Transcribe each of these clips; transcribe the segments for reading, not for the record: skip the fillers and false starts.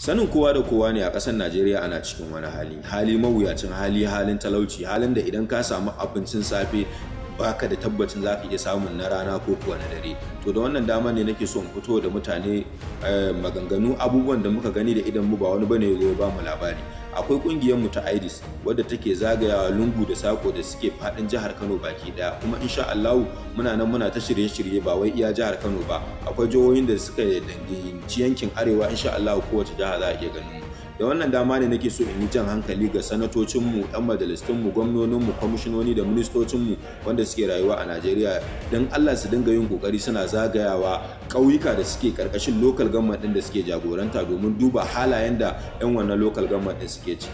Sanin kowa da kowa ne, a ƙasar Najeriya ana cikin wani hali, hali mawuyacin hali, halin talauci, halin da idan ka samu abincin safe, baka da tabbacin za ka iya samun na rana ko kuwa na dare. To, da wannan dama ne nake so in fito da mutane maganganu, abubuwan da muka gani da idan mu, ba wani bane ya ba mu labari. Akwai kungiyar mu ta IDIS wadda take zagayawa lungu da sako da suke fadin jihar Kano baki daya. Kuma insha Allah muna nan muna ta shirye-shirye, ba wai iya jihar Kano ba, akwai jihohin da suka danganci yankin arewa. Insha Allah kowace jiha za a iya ganin mu. Da wannan dama ne nake so in yi jan hankali ga sanatocinmu, 'yan majalistunmu, gwamnoninmu, kwamishinoni da ministocinmu wanda suke rayuwa a Najeriya, don Allah su dinga yin kokari suna zagayawa ƙauyuka da suke karkashin local government din da suke jagoranta, domin duba halayen da 'yan wannan local government din suke ciki.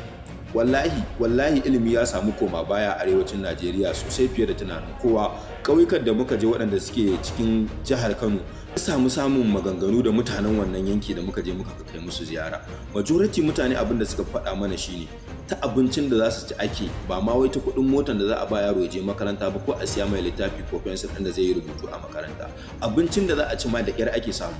Wallahi, wallahi, ilimi ya samu koma baya a arewacin Najeriya sosai fiye da tunanin kowa. Ƙauyukan da muka je waɗanda suke cikin jihar Kano, samu samun maganganu da mutanen wannan yanki da muka je muka kai musu ziyara, majority mutane abin da suka faɗa mana shine ta abincin da za su ci ake, ba ma wai ta kuɗin motan da za a ba yaro ya je makaranta ba, ko a siya mai littafi ko fensir ɗin da zai yi rubutu a makaranta. Abincin da za a ci ma da ƙyar ake samu.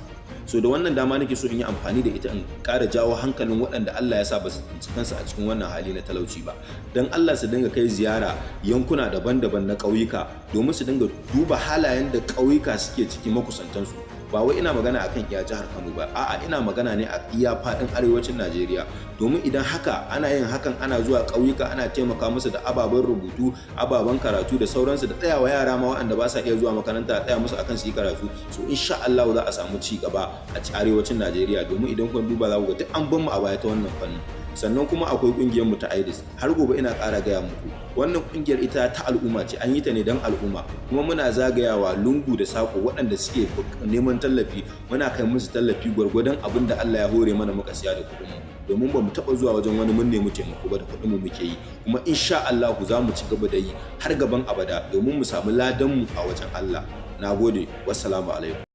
So da wannan dama nake so in yi amfani da ita in ƙara jawo hankalin waɗanda Allah ya sa ba su tsinci kansu a cikin wannan hali na talauci ba, don Allah su dinga kai ziyara yankuna daban-daban na ƙauyuka, domin su dinga duba halayen da ƙauyuka suke ciki, makusantansu. Ba wai ina magana akan iya jihar Kano ba, a'a, ina magana ne a iya faɗin arewacin Najeriya. Domin idan haka ana yin hakan, ana zuwa ƙauyuka, ana taimaka musu da ababen rubutu, ababen karatu da sauransu, da tsayawa yara ma waɗanda ba sa iya zuwa makaranta, a tsaya musu akan su yi karatu, so insha Allah za a samu ci gaba a arewacin Najeriya. Domin idan kun duba, za ku ga duk an bar mu a baya ta wannan fannin. Sannan kuma akwai kungiyar mu ta IDIS. Har gobe ina ƙara gaya muku, wannan kungiyar ita ta al'umma ce, an yi ta ne don al'umma. Kuma muna zagayawa lungu da sako, waɗanda suke neman tallafi muna kai musu tallafi gwargwadon abin da Allah ya hore mana muka siya da kuɗin mu, domin ba mu taɓa zuwa wajen wani mun nemi taimako ba, da kuɗin mu muke yi. Kuma insha Allah za mu ci gaba da yi har gaban abada, domin mu samu ladan mu a wajen Allah. Nagode, wassalamu alaikum.